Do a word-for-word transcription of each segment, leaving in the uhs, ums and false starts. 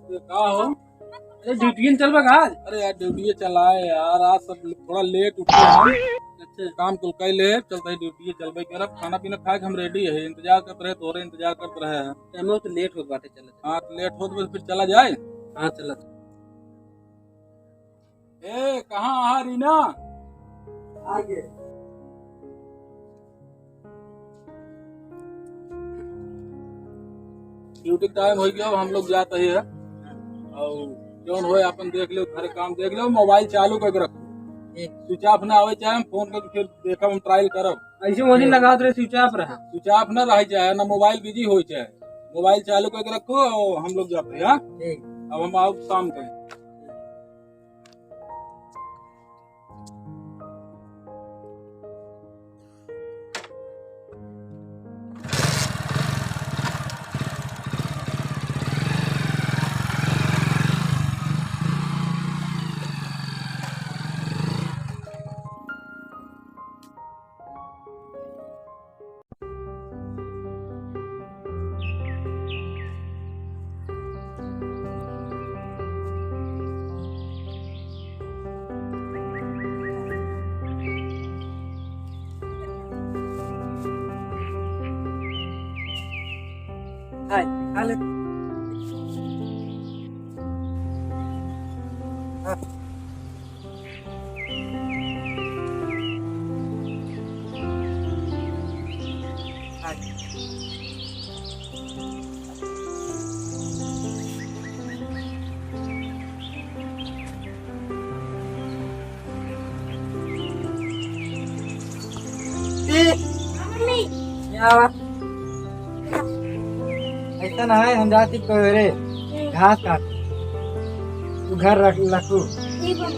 ये का हो? अरे, ड्यूटी चलबा का आज? अरे यार, ड्यूटी चलाए यार, आज सब थोड़ा लेट उठे हैं। अच्छा। काम कुल कइ ले, चलते ही ड्यूटी चलबे करब। खाना पीना खाए के हम रेडी है, इंतजार करत रहे, तोरे इंतजार करत रहे हैं। टाइम तो लेट होत बाटे, चला। हाँ, तो लेट होत बा, फिर चला जाए। हाँ, चला। ए, कहाँ आहा रीना? आगे। ड्यूटी टाइम होइ गया, अब हम लोग जात ही है। और जौन होए, आपन देख लेव, घर काम देख लेव, मोबाइल चालू करके रखो। ठीक। स्विच ऑफ ना आवे चाहे, हम फोन करके फिर देखब, हम ट्रायल करब। ऐसे वो दिन लगावत रहे, स्विच ऑफ रहा। स्विच ऑफ ना रहे चाहे, ना मोबाइल बिजी होइ चाहे, मोबाइल चालू करके रखो और हम लोग जात ही, हाँ? ठीक। अब हम आउब शाम को। हाय, खा ले। हाँ। ए, क्या हुआ? ऐसा ना है, हम जाती को रे, हम्म। घास काट, तू घर रख, रखू। ठीक बा।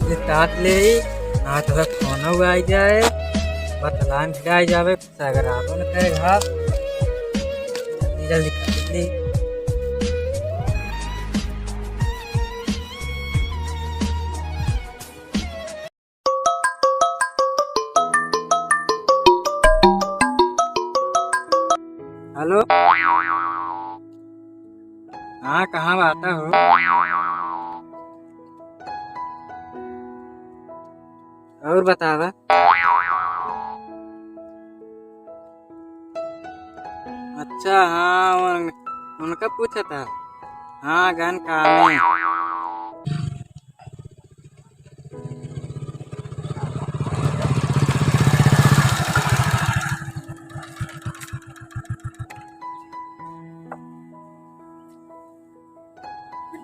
ये काट ले, ना तो फोन हुआ आ जाए, बतलान भिड़ाई जावे। सागर आपन कहे घास, जल्दी जल्दी कर दे। हेलो, हाँ, कहाँ बाटा हो? और बतावा। अच्छा, हाँ, उन-, उनका पूछा था। हाँ, गन कामे।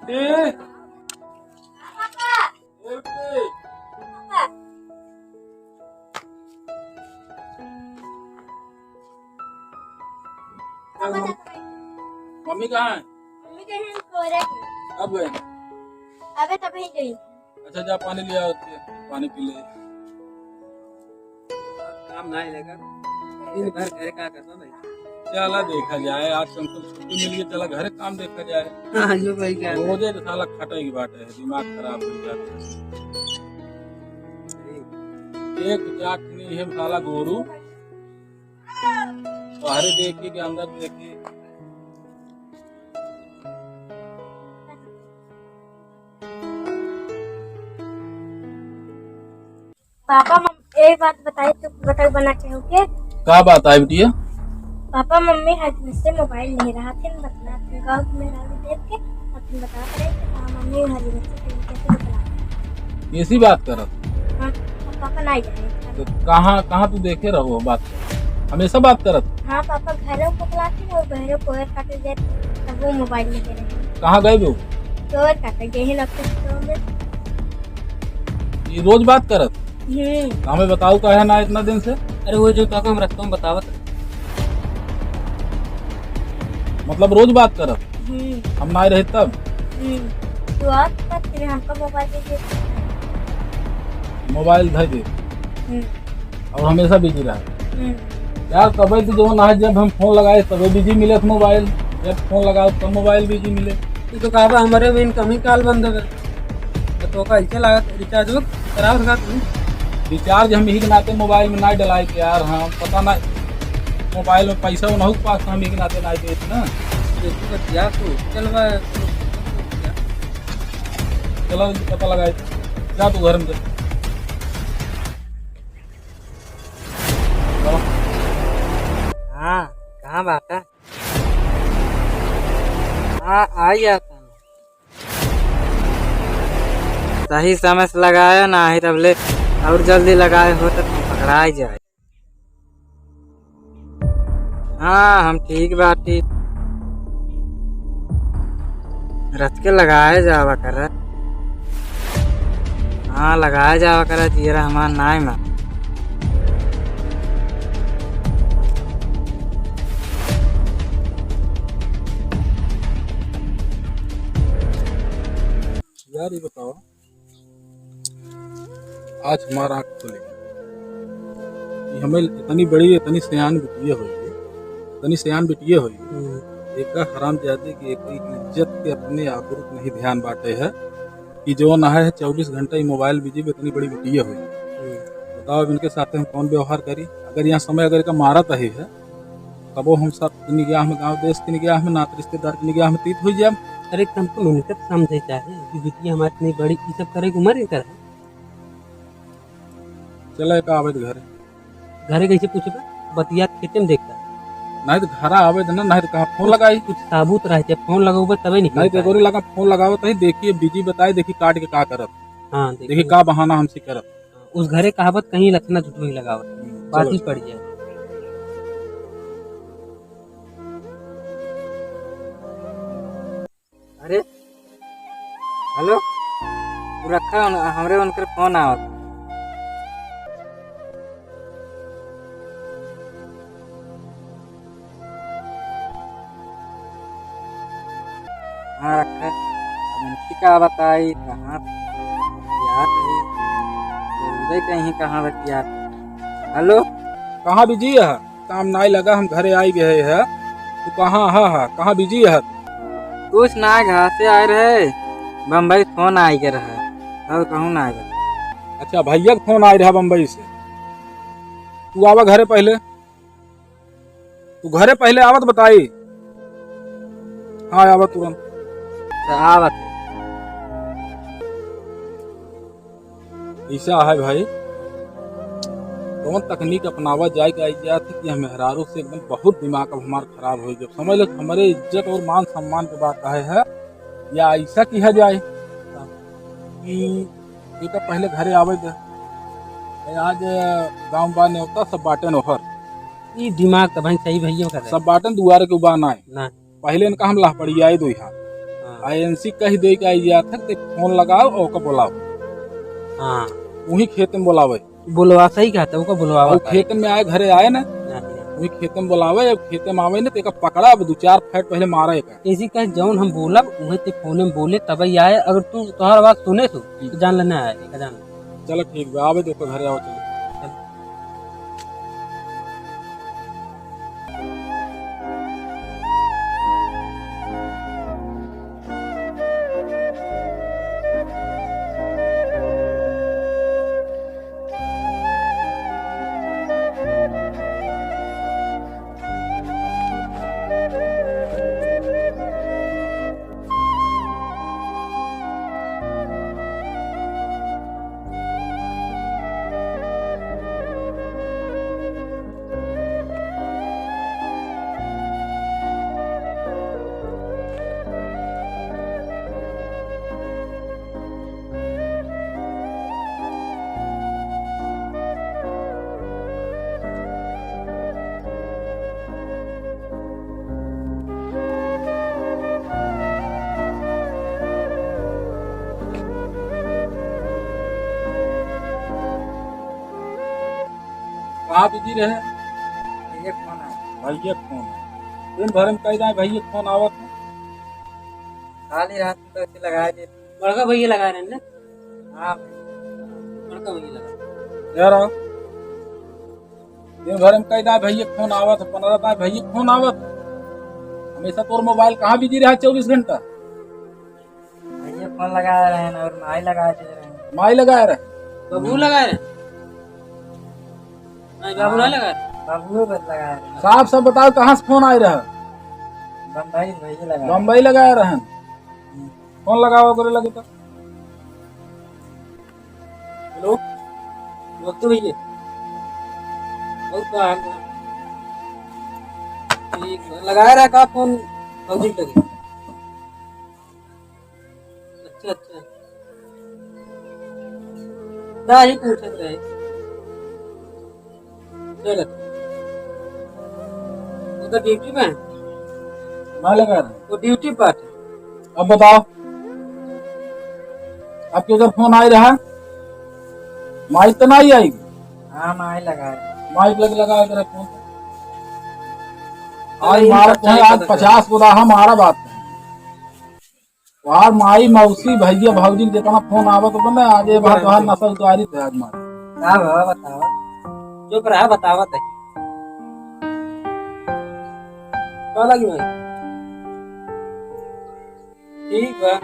ए, मम्मी कहाँ है? मम्मी कहाँ है? मम्मी कहीं कोरे की। कब गए? अबे तभी गई। अच्छा, जा पानी ले आओ, पानी पी ले। काम ना लेगा, दिन भर घर का करना भाई। चला देखा जाए, आज तुमको छुट्टी मिल गई, चला घर काम देखा जाए। हाँ, जो भाई क्या। रोजे तो साला खटे की बात है, दिमाग खराब हो जाता है। एक जात नहीं है साला गोरू, बाहर देखी के अंदर देखी। पापा, मम-, एक बात बताई, तो बताई बना के होके। का बात आई बिटिया? पापा, मम्मी हर दिन से मोबाइल नहीं रहा थे, बतला थे, गाँव में रहा देख के, अपन बता रहे थे, हाँ, मम्मी हर दिन से कैसे बतला। ऐसी बात करत? हाँ, पापा नहीं जाने। तो कहाँ, कहाँ तू देखे रहो बात? हमेशा बात करत? हाँ, पापा घरों को बतलाते रहो, घरों को काटे जाए, तब वो मोबाइल में दे रहे। कहाँ गए वो? कोयर काटे गए हैं, लगते हैं तो में। ये रोज बात करत? हम्म। तो हमें बताओ का है ना इतना दिन से? अरे वो जो तो हम रस्तों में बतावत रहे। मतलब रोज बात करत? हम्म। हम ना रहे तब? हम्म। तू आज तक फिर हमका मोबाइल दे दे। मोबाइल धर दे। हम्म। और हमेशा बिजी रहा। हम्म। यार, तबे तो जवन है, जब हम फोन लगाए, तबे बिजी मिले मोबाइल, जब फोन लगाओ, तब मोबाइल बिजी मिले। तू तो कहा बा, हमारे भी इनकमिंग कॉल बंद है। तो तोका ऐसे लागत, रिचार्ज हो, कराओ था तू? रिचार्ज हम यही के नाते मोबाइल में ना डलाए के यार, हाँ, पता ना, मोबाइल में पैसा वो ना हो पास, हम यही के नाते ना देते ना। देखो बस यार, तू चलवा, चलो, पता लगाए, जा तू घर में जा। हाँ, कहाँ बात है? हाँ, आ गया था। सही समय से लगाया ना, ही तब ले और जल्दी लगाए हो तो तुम पकड़ा ही जाए। हाँ, हम ठीक बाटी। रथ के लगाए जावा कर। हाँ, लगाए जावा कर, जियरा हमार नाय मा। यार, ये बताओ, आज हमार आँख खुली कि हमें इतनी बड़ी, इतनी सयान बिटिया हुई, इतनी सयान बिटिया हुई। हम्म। एक हरामजादे की एक इज्जत के, अपने आबरू के नहीं ध्यान बाटे है कि जो ना है चउबीस घंटा ही मोबाइल बिजी में इतनी बड़ी बिटिया हुई। हम्म। बताओ, अब इनके साथ हम कौन व्यवहार करी? अगर यहाँ समय अगर का मारत ही है, तबो हम सब की निगाह में, गाँव देश की निगाह में, नात रिश्तेदार की निगाह में तीत हुई जाए। अरे, कम से कम इनके तो समझे चाहे कि बिटिया हमारी इतनी बड़ी, ये सब करे की उम्र इनकर है। चला, एका आवे दे घरे। घरे कैसे पूछबे? बतिया खेते में देखता। नहीं तो घरा आवे दे ना, नहीं तो कहाँ फोन लगाई? कुछ साबूत रहे, जब फोन लगाऊबे तबे नहीं नहीं तो फोन एगोरी लगाई। लगा फोन लगावत ही, देखिए बिजी बताए, देखी काट के का करत। हाँ, देखिए। देखिए का बहाना हमसे करत। उस घरे कहावत कहीं लक्षणा झूठ नहीं लगावत। हम्म, बात चलो। ही पड़ जाए। अरे, हेलो, तू रखा, उन-, हमरे उनकर फोन आवत। हाँ, रखा। अब इनकी का बताई, कहाँ यार, जरूरत कहीं कहाँ बतिया। हेलो, कहाँ बिजी है? काम नाई लगा, हम घरे आई गए है। तू कहाँ हा, हा? कहाँ बिजी है? कुछ ना, घर से आए रहे, बम्बई फोन आई गए रहा, और कहूँ ना आए रहे। अच्छा, भैया का फोन आए रहा बम्बई से। तू आवा घरे पहले, तू घरे पहले आवत बताई। हाँ, आवत तुरंत। अच्छा, आवत है। ऐसा है भाई, कौन तकनीक अपनावा जाए के आई जात है कि हम मेहरारू से एकदम बहुत दिमाग अब हमार खराब हो गया। समझ लो, हमारे इज्जत और मान सम्मान के बात है, है या ऐसा किया जाए कि एक पहले घरे आवे दे, आज गाँव बा नेवता सब बाटेन ओहर। ई दिमाग तो भाई सही भैया कर रहे। सब बाटेन दुआरे के उबा ना है। ना। पहले इनका हम लहपड़ियाए दो यहाँ। हाँ। आ एनसी कह दे के आई जात है, ते फोन लगाओ और ओका बुलाओ। हाँ। वही खेत में बुलावे। बुलवा, सही कहता है, ओका बुलवावा और का है। खेत में आए, घरे आए ना, ना, ना। वही खेत में बुलावे, अब खेत में आवे ना, तो एका पकड़ा, अब दो चार फैट पहले मारा एका। ऐसी कहे, जौन हम बोलब, उहे ते फोन में बोले, तब ही आए। अगर तू, तोहार आवाज सुने तू, हम्म। तो जान लेना है, एका जान। चलो ठीक बा, आवे दे तो घरे आओ, चलो। कहाँ बिजी रहे? भैया फोन आया। भैया फोन आया। दिन भर में कह जाए भैया फोन आवत है। खाली रहत तो ऐसे लगा दे। बड़का भैया लगा रहे हैं ना? हाँ। बड़का भैया लगा। यार, दिन भर में कई दाई भैया फोन आवत, पन्द्रह दाई भैया फोन आवत। हमेशा तोर मोबाइल कहाँ बिजी रहा चउबीस घंटा? भैया फोन लगा रहे हैं और माई लगा दे रहे हैं। माई लगा रहे? बबू लगा रहे? नहीं, बाबू ना लगा। बाबू बस लगा रहे। साफ साफ बताओ, कहाँ से फोन आए रहा? बम्बई, भैया लगा। बम्बई लगा रहे हैं। फोन लगावा करे लगे तो। हेलो, नमस्ते भैया। और का हाल बा? ठीक बा। लगाए रहा का फोन भौजी के लगे? अच्छा, अच्छा। ना ही पूछत रहे। चल। वो तो ड्यूटी में है। ना लगा रहा। वो ड्यूटी पर है। अब बताओ, आपके उधर फोन आए रहा? माइक तो नहीं आएगी? हाँ, माइक लगा है। माइक लग, लगा के रखो। आज अरे, मारा इनका तुम्हें, आज चाहिए पता पचास गुना हम मारा बात है। तोहार माई, मौसी, भैया, भौजी के जितना फोन आवत बने, आज ये बात तोहार नशा उतारी थे आज मार। का बा, बतावा। चुप रहा, बतावा तही। का लगी भाई? ठीक बा।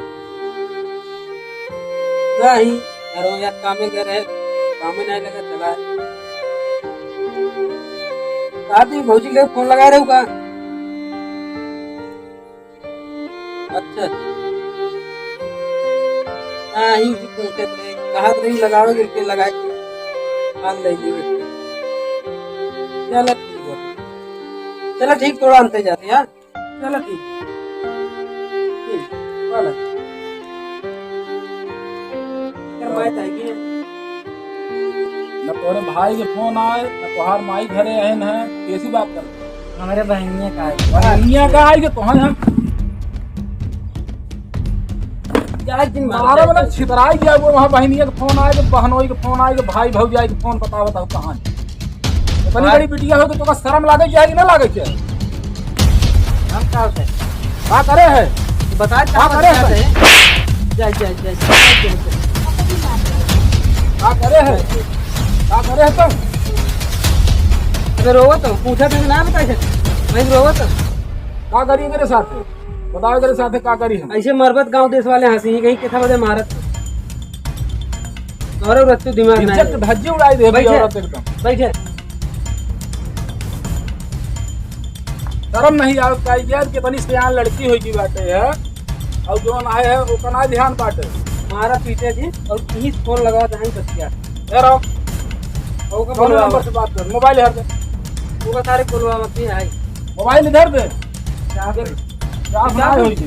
नहीं, घरों यार कामे घर है, कामे नहीं लगा चला। का दी भौजी के फोन लगा रहे हो का? अच्छा। हाँ, ही, ही पूछत रहे, कहत रही लगावे के, के लगाए के। मान ले जी। चलो ठीक बा। चलो ठीक, थोड़ा अंते जाते हैं, हाँ? चलो ठीक। ठीक, चलो। कर माय ताई के। न तोरे भाई के फोन आए, न तोहार माई घरे आए न है, कैसी बात कर? हमारे बहनिया का आए। बहनिया का आए के तोहन हम आज दिन मार बारह जाए। मिनट छितराई गया वो वहाँ बहनिया के फोन आए, तो बहनोई के फोन आए, तो भाई भौजाई के फोन बता, बताओ कहाँ है? इतनी भाई। बड़ी बिटिया हो तो तोका शर्म लागे क्या कि ना लागे क्या? हम का होता है? का करे है? बता, का का करे है? बता है? जा, जा, जा, जा, जा, जा। का करे है? का करे है तुम? अबे रोवत हो, पूछा था कि ना बताए थे? भाई रोवत हो। का करी मेरे साथ? बताओ, एकरे साथे का करी हम? ऐसे मरबत गांव देश वाले हंसी ही कहीं कितना बजे मारत। तोहरे रत्तू दिमाग नहीं इज्जत है। धज्जी उड़ाई दे बैठे। औरत एकदम। बैठे। शर्म नहीं आवत का यार, कितनी सयान लड़की होई की बाटे है। और जौन आए है, ओकर ना ध्यान बाटे। मारा पीटे जी, और यही फोन लगा दहन बतिया। ए रहो। ओकर कौन बोलवा नंबर से बात कर? मोबाइल हर दे। ओकर सारे बोलवा मत ही आई। मोबाइल इधर दे। क्या कर? क्या क्या सुनाई कर? होई जी?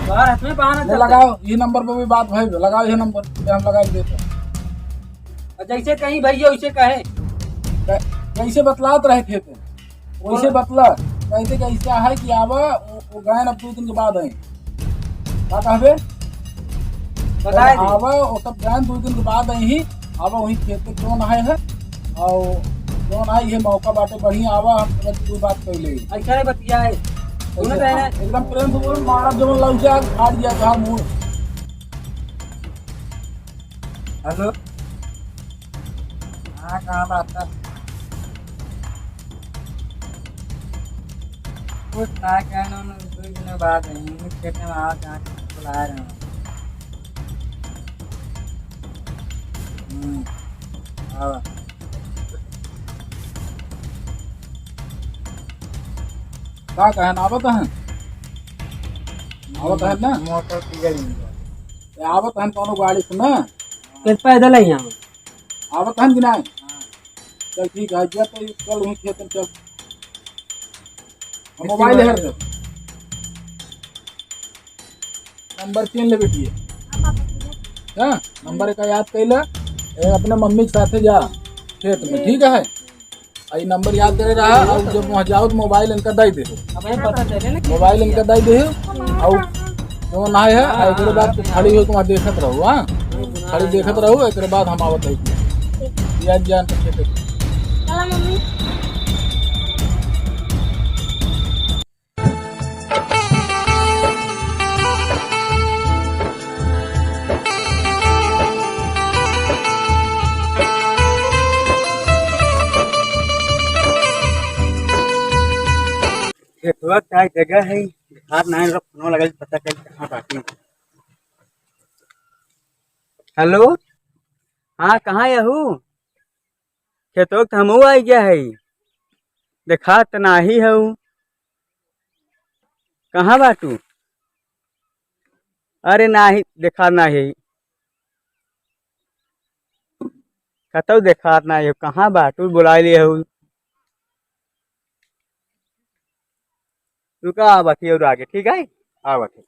बाहर हाथ में बाहर ले चलते। लगाओ, ये नंबर पे भी बात भाई, लगाओ ये नंबर पे हम लगा के देते हैं। और जैसे कहीं भैया वैसे कहे। कै-, कैसे बतलात रहे थे तो? वैसे बोलो। बतला, कहते कि ऐसा है कि आवा, वो, वो गायन अब दो दिन के बाद आई। का कहबे? बताए दे। आवा, वो सब गायन दो दिन के बाद आई ही, आवा वहीं खेत पे क्यों ना है, है? और क्यों ना है, ये मौका बाटे बढ़िया, आवा, हम तुरंत कोई बात कर ले। अच्छा रे बतिया है। सुनो तो है ना? एकदम प्रेम से बोलो, मारा जब लग जाए, फाड़ दिया था मुंह। हेलो। हाँ, कहाँ बात है? कुछ ना कहना, उन्होंने दो दिन बाद आई, खेत में आओ, जहाँ से बुला रहे हो। हम्म, हाँ। का कहन, आवत हन? आवत हन ना? मोटर पिघल गई। ए, आवत हन कौनो गाड़ी से ना? के पैदल है यहाँ। आवत हन कि नहीं? चल ठीक है, जा तो चल वहीं खेत में चल। हम मोबाइल है तो। नंबर छीन ले बेटी। हाँ, नंबर का याद कैला। ए, अपने मम्मी के साथे जा खेत में, ठीक है? आ, ई नंबर याद करे रहा, और जब वहाँ जाओ तो मोबाइल इनका दे दे। अब ये पता चले ना कि मोबाइल इनका दे दे, और जो ना है, हाँ, और एकरे बाद हाँ, तू खड़ी होके वहाँ देखत रहो, हाँ? हाँ, खड़ी हाँ, देखत हाँ। रहो, एकरे बाद हम आवत है। याद जान के खेते। चला मम्मी। का जगह है, देखात नाहीं, फोन लगा, पता कर कहाँ बाटी। हेलो, हाँ, कहाँ है हऊ? खेतवा त हमहू आइ गया है, देखात नाहीं हऊ। कहाँ बाटू? अरे नाहीं, देखात नाहीं है। कतौ देखात नाहीं है, कहाँ बाटू? बुलाइ लिए हऊ। रुका, आवत ही और आगे, ठीक है, आवत ही।